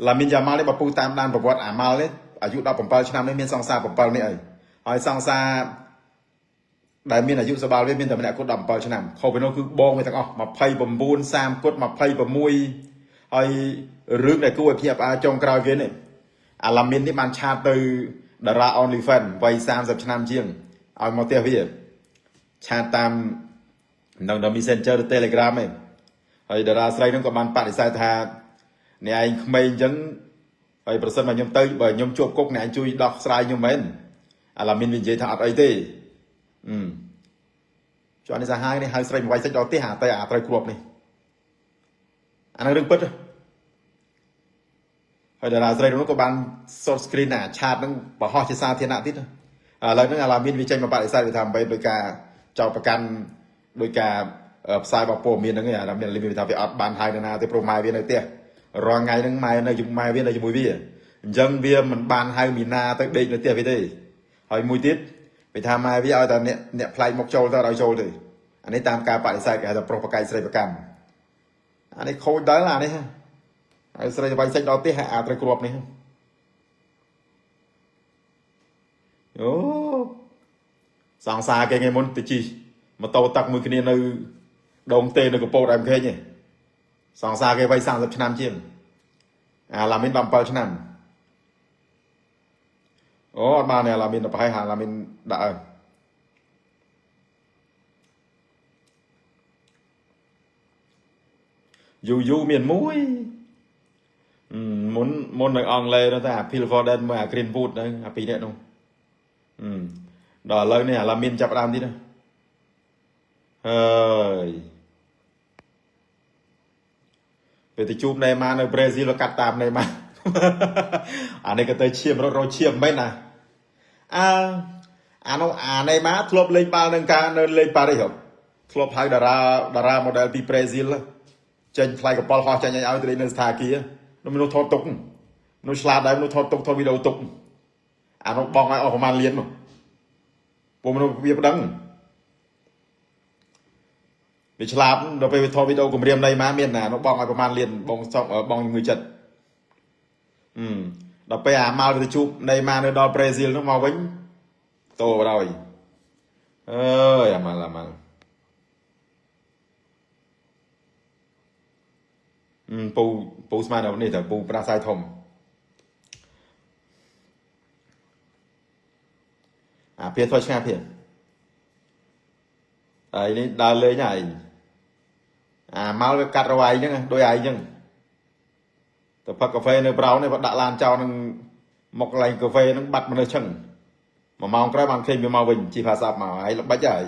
ឡាមីនយ៉ាម៉ាល់នេះបើពូតាមដានប្រវត្តិអាម៉ាល់នេះអាយុ17ឆ្នាំនេះមានសង្សារ7នេះអីហើយសង្សារដែលមានអាយុសបាលវាមានតែម្នាក់គត់17ឆ្នាំខុសពីនោះគឺបងវាទាំងអស់29 30គត់26ហើយរឿងដែលគួរឲ្យភ្ញាក់ផ្អើលចុងក្រោយគេនេះអាឡាមីននេះបានឆាតទៅតារា OnlyFans វ័យ30ឆ្នាំជាងឲ្យមកផ្ទះវាឆាតតាមនឹងដល់ Messenger ឬ Telegram ឯងហើយតារាស្រីហ្នឹងក៏បានបដិសេធថាអ្នកឯងក្មេងអញ្ចឹងហើយប្រសិនបើខ្ញុំទៅបើខ្ញុំជួបគុកអ្នកឯងជួយដោះស្រាយខ្ញុំមែនអាឡាមីនវានិយាយថាអត់អីទេអឺចុះអានេះសាហាវនេះហៅស្រីមកវាយសាច់ដល់ផ្ទះអាតែអាត្រូវគ្រាប់នេះអានឹងរឿងពិតហើយតារាស្រីនោះក៏បាន short screen អាឆាតហ្នឹងបង្ហោះជាសាធារណៈទៀតឥឡូវហ្នឹងអាឡាមីនវាចេញមកបដិសេធវាថាមិនដោយការចោទប្រកាន់ដោយការផ្សាយបព័ត៌មានហ្នឹងឯងអាឡាមីនវាថាវាអត់បានហៅនរណាទេព្រោះម៉ែវានៅផ្ទះរាល់ថ្ងៃហ្នឹងម៉ែនៅជាមួយម៉ែវានៅជាមួយវាអញ្ចឹងវាមិនបានហៅមីណាទៅដេកនៅផ្ទះវាទេហើយមួយទៀតវាថាម៉ែវាឲ្យតែអ្នកអ្នកផ្លែកមកចូលទៅឲ្យចូលទេអានេះតាមការបដិសេធគេហៅថាប្រុសប្រកែកស្រីប្រកម្មអានេះខូចដល់អានេះហើយស្រីវាយសាច់ដល់ផ្ទះហើយអាត្រូវគ្រាប់នេះអូសង្សារគេថ្ងៃមុនទៅជិះម៉ូតូទឹកមួយគ្នានៅដងទេនៅកពតអែមខេងឯងសង្សារគេវ័យ30ឆ្នាំជាងអាឡាមីន17ឆ្នាំអូអត់បានទេអាឡាមីនទៅប្រហែលអាឡាមីនដាក់ហើយយូរយូរមានមួយមុនមុននៅអង់គ្លេសនោះតែអា Phil Foden មួយអា Greenwood ហ្នឹងអាពីរនាក់នោះអឺដល់ឥឡូវនេះអាឡាមីនចាប់ដើមទៀតហើយពេលទៅជួបណេម៉ានៅប្រេស៊ីលកាត់តាមណេម៉ាអានេះក៏ទៅឈាមរត់រកឈាមមែនណាអើអានោះអាណេម៉ាធ្លាប់លេងបាល់នឹងការនៅលេងប៉ារីសហ៎ធ្លាប់ហៅតារាតារា model ពីប្រេស៊ីលចេញថ្លៃកប៉ាល់ហោះចេញឲ្យទៅលេងនៅស្ថាគារនោះមនុស្សថតទុកមនុស្សឆ្លាតដែរមនុស្សថតទុកថតវីដេអូទុកអានោះបងឲ្យអស់ប្រហែលលាននោះពួកមនុស្សវាប្តឹងវាឆ្លាតដល់ពេលវាថតវីដេអូគម្រាមណៃម៉ាមានណានោះបងឲ្យប្រហែលលានបងសុកបងជំងឺចិត្តអឺដល់ពេលអាម៉ាល់ទៅជួបណៃម៉ានៅដល់ប្រេស៊ីលនោះមកវិញតោបណ្ដោយអើយអាម៉ាល់អាម៉ាល់ពូពូស្មានដល់នេះតើពូប្រាសាយធំអាភាធ្វើឆ្ងាយភាហើយនេះដើរលេងហើយអាម៉ាល់វាកាត់រវៃហ្នឹងដូចឯងហ្នឹងទៅផឹកកាហ្វេនៅប្រោនេះបើដាក់ឡានចោលនឹងមកកន្លែងកាហ្វេហ្នឹងបាត់មនុស្សឈឹងមួយម៉ោងក្រោយបានឃើញវាមកវិញជិះផាសាប់មកហើយល្បិចហើយ